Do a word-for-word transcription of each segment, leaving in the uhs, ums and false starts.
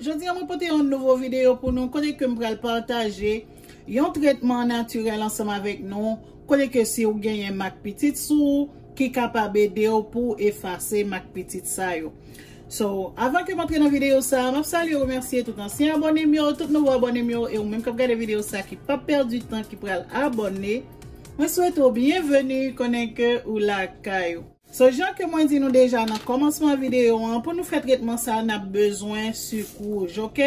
Jodi a mwen pote yon nouvo videyo pou nou kote ke m pral pataje yon tretman natirèl ansanm avèk nou, kote ke si w genyen mak pitit sou ou, ki kapab ede w pou efase mak pitit sa yo. So, avan ke m antre nan videyo sa, m ap salye, remèsye tout ansyen abòne m yo, tout nouvo abòne m yo, e ou menm k ap gade videyo sa ki p ap pèdi tan, ki pral abòne, mwen swete w byenveni, konnen ke ou lakay ou. So, jan ke mwen di nou deja nan kòmansman videyo an, pou nou fè tretman sa, n ap bezwen sik wouj, oke?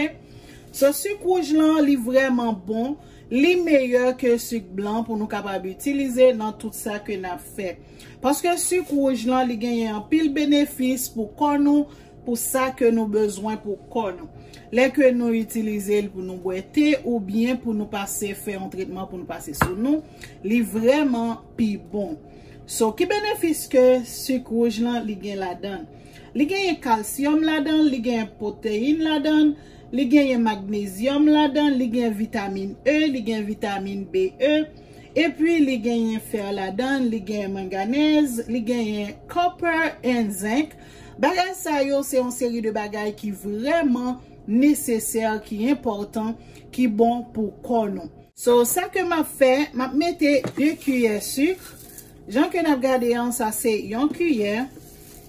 So, sik wouj lan, li vrèman bon, li meyè ke sik blan pou nou kapab itilize nan tout sa ke n ap fè. Paske sik wouj lan, li genyen anpil benefis pou kò nou, pou sa ke nou bezwen pou kò nou. Lè ke nou itilize l pou nou bwè te oubyen pou nou pase fè yon tretman pou nou pase sou nou, li vrèman pi bon. So, ki benefis ke sik wouj lan li gen ladan l? Li genyen kalsyòm ladan l, li genyen pwoteyin ladan l, li genyen magnezyòm ladan l, li gen vitamin E, li gen vitamin B E, epi li genyen fè ladan l, li genyen manganèz, li genyen copper and zinc. Bagay sa yo se yon seri de bagay ki vrèman nesesè, ki enpòtan, ki bon pou kò nou. So, sa ke m ap fè, m ap mete de kiyè sik. Jan ke n ap gade an, sa se yon kiyè.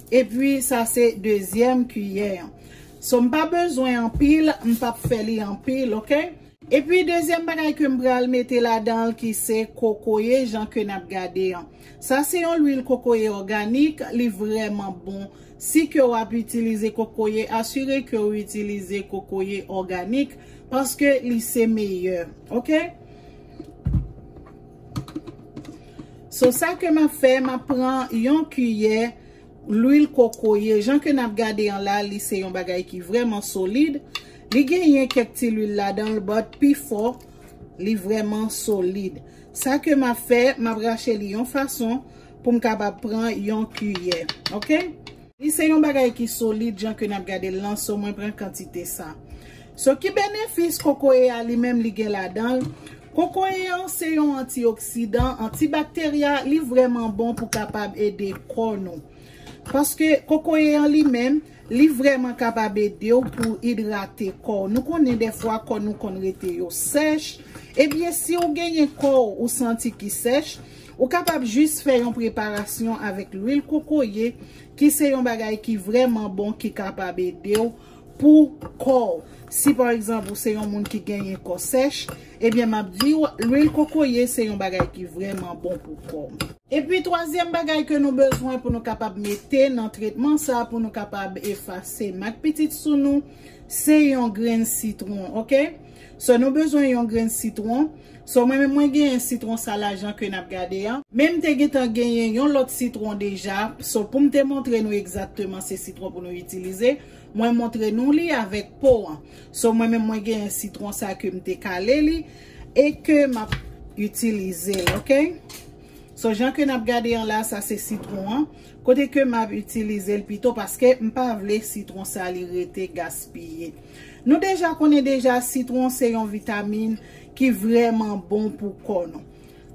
Epi, sa se dezyèm kiyè an. So, m pa bezwen anpil, m p ap fè li anpil, oke? Epi, dezyèm bagay ke m pral mete ladan l ki se kokoye, jan ke n ap gade an. Sa se yon lwil kokoye òganik, li vrèman bon. Si ke w ap itilize kokoye, asire ke w itilize kokoye òganik, paske li se meyè, oke? So, sa ke m ap fè, m ap pran yon kiyè lwil kokoye. Jan ke n ap gade an la, li se yon bagay ki vrèman solid. Li genyen kèk ti lwil ladan l, but pi fò, li vrèman solid. Sa ke m ap fè, m ap rache li yon fason pou m kapab pran yon kiyè. Oke? Li se yon bagay ki solid, jan ke n ap gade l lan, so mwen pran kantite sa. So, ki benefis kokoye a li menm li gen ladan l? Kokoye an se yon antioksidan, antibakterya, li vrèman bon pou kapab ede kò nou. Paske kokoye an li menm, li vrèman kapab ede w pou idrate kò w. Nou konnen dèfwa kò nou konn rete yo sèch. Ebyen, si w genyen kò w ou santi ki sèch, ou kapab jis fè yon preparasyon avèk lwil kokoye, ki se yon bagay ki vrèman bon, ki kapab ede w pou kò w. Si, pa egzanp, ou se yon moun ki genyen kò sèch, ebyen, m ap di w, lwil kokoye se yon bagay ki vrèman bon pou kò w. Epi, twazyèm bagay ke nou bezwen pou nou kapab mete nan tretman sa, pou nou kapab efase mak pitit sou nou, se yon grenn sitwon, oke? So, nou bezwen yon grenn sitwon. So, mwen menm, mwen genyen sitwon sa la, jan ke n ap gade an. Men m te gentan genyen yon lòt sitwon deja. So, pou m te montre nou egzakteman se sitwon pou nou itilize, mwen montre nou li avèk po an. So, mwen menm, mwen genyen sitwon sa ke m te kale li e ke m ap itilize l, oke? So, jan ke n ap gade an la, sa se sitwon an. Kote ke m ap itilize l pito paske m pa vle sitwon sa li rete gaspiye. Nou deja konnen deja sitwon se yon vitamin ki vrèman bon pou kò nou.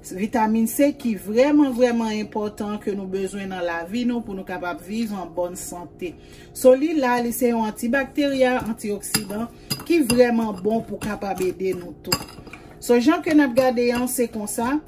Vitamin C ki vrèman, vrèman enpòtan ke nou bezwen nan lavi nou pou nou kapab viv an bòn sante. So, li la, li se yon antibakterya, antioksidan ki vrèman bon pou kapab ede nou tou. So, jan ke n ap gade an, se konsa.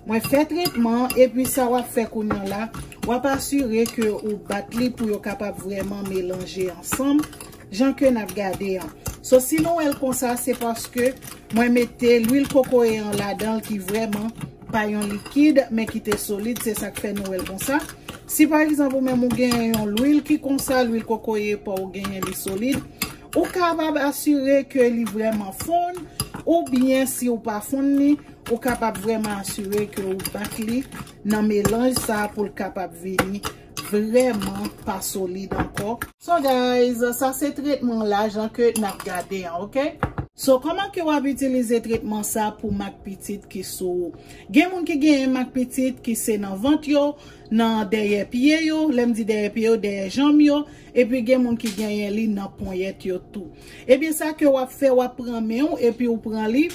Mwen fè tretman, epi sa w ap fè kounye a la, w ap asire ke ou bat li pou yo kapab vrèman melanje ansanm, jan ke n ap gade an. So, si nou wè l konsa, se paske mwen mete lwil kokoye an ladan l ki vrèman pa yon likid, men ki te solid, se sa k fè nou wè l konsa. Si pa egzanp ou menm ou genyen yon lwil ki konsa, lwil kokoye pa w genyen li solid, ou kapab asire ke li vrèman fonn, oubyen si w pa fonn li, ou kapab vrèman asire ke ou bat li nan melanj sa pou l kapab vini vrèman pa solid ankò. So guys, sa se tretman la jan ke n ap gade an, oke? So, kòman ke w ap itilize tretman sa pou mak pitit ki sou ou? Gen moun ki genyen mak pitit ki se nan vant yo, nan dèyè pye yo, lè m di dèyè pye yo, dèyè janm yo, epi gen moun ki genyen li nan ponyèt yo tou. Ebyen, sa ke w ap fè, w ap pran men w, epi w pran li,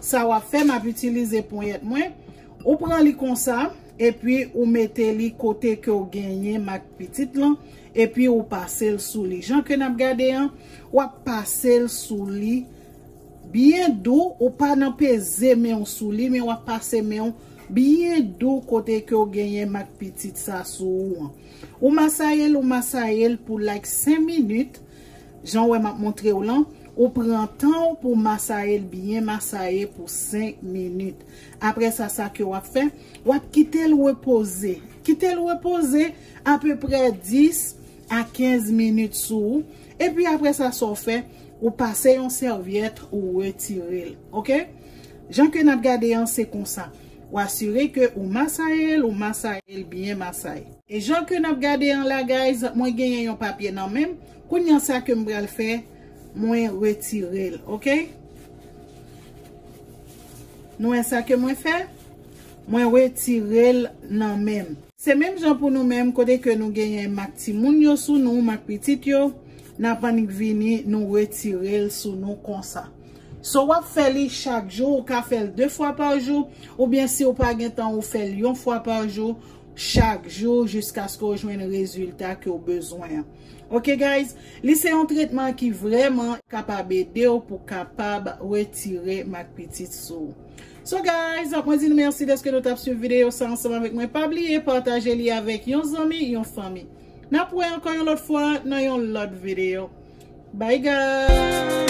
sa w ap fè, m ap itilize ponyèt mwen, ou pran li konsa, epi ou mete li kote ke w genyen mak pitit lan, epi ou pase l sou li. Jan ke n ap gade an, w ap pase l sou li byen dou, ou pa nan peze men w sou li, men w ap pase men w byen dou kote ke w genyen mak pitit sa sou ou an. Ou masaye l, ou masaye l pou like senk minit. Jan w wè m ap montre w lan, ou pran tan w pou masaye l byen masaye pou senk minit. Apre sa, sa ke w ap fè, w ap kite l repoze. Kite l repoze apeprè dis a kenz minit sou ou. Epi apre sa, sa w fè, ou pase yon sèvyèt, ou retire l. Oke? Jan ke n ap gade an, se konsa. Ou asire ke ou masaye l, ou masaye l byen masaye. E jan ke n ap gade an la, guys, mwen genyen yon papye nan men m. Kounye a, sa ke m pral fè, mwen retire l, oke? Nou wè sa ke mwen fè? Mwen retire l nan men m. Se menm jan pou nou menm, kote ke nou genyen mak timoun yo sou nou, mak pitit yo, n ap annik vini, nou retire l sou nou konsa. So, w ap fè li chak jou, ou ka fè l de fwa pa jou, oubyen si w pa gen tan, ou fè l yon fwa pa jou, chak jou, jiskaske w jwenn rezilta ke w bezwen an. Oke, guys, li se yon tretman ki vrèman kapab ede w pou kapab retire mak pitit sou ou. So, guys, mwen di nou mèsi dèske nou t ap swiv videyo sa ansanm avèk mwen. Pa bliye pataje li avèk yon zanmi, yon fanmi. N ap wè ankò yon lòt fwa nan yon lòt videyo. Bye, guys!